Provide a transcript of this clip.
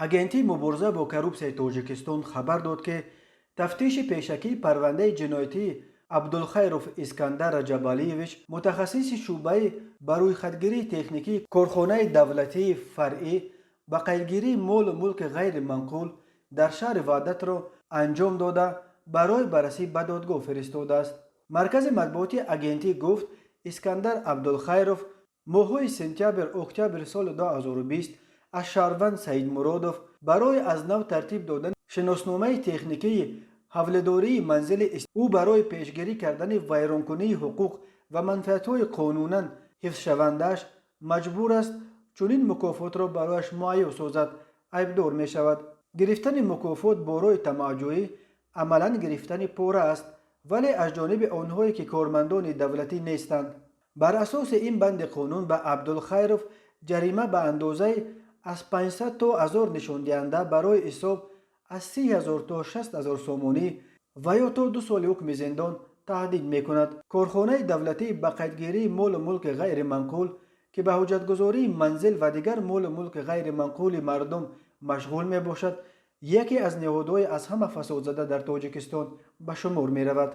Агентии мубориза бо коррупсияи Тоҷикистон хабар дод, ки тафтиши пешакии парвандаи ҷиноятии Абдулхайров Искандар Раҷабалиевич, мутахассиси шӯъбаи ба рӯйхатгирии техникии корхонаи давлатии фаръӣ ба қайдгирии молу мулки ғайриманқул дар шаҳри Ваҳдатро анҷом дода, барои баррасӣ ба додгоҳ фиристодааст. Маркази матбуоти агентӣ гуфт, Искандар Абдулхайров моҳҳои сентябр, октябри соли 2020 аз шаҳрванд Саидмуродов барои аз нав тартиб додани шиносномаи техникии ҳавлидории манзили ӯ барои пешгирӣ кардани вайронкунии ҳуқуқ ва манфиатҳои қонунан ҳифзшавандааш маҷбур аст чунин мукофотро барояш муҳайё созад, айбдор мешавад. Гирифтани мукофот бо роҳи тамаъҷӯӣ амалан гирифтани пора аст, вале аз ҷониби онҳое, ки кормандони давлатӣ нестанд. Бар асоси ин банди қонун ба Абдулхайров ҷарима ба андозаи аз 500 то 1000 нишондиҳанда барои ҳисоб аз 30 000 то 60 000 сомонӣ ва ё то 2 соли ҳукми зиндон таҳдид мекунад. Корхонаи давлатии ба қайдгирии молу мулки ғайриманқул, ки ба ҳуҷҷатгузории манзил ва дигар молу мулки ғайриманқули мардум машғул мебошад, яке аз ниҳодҳои аз ҳама фасодзада дар Тоҷикистон ба шумор меравад.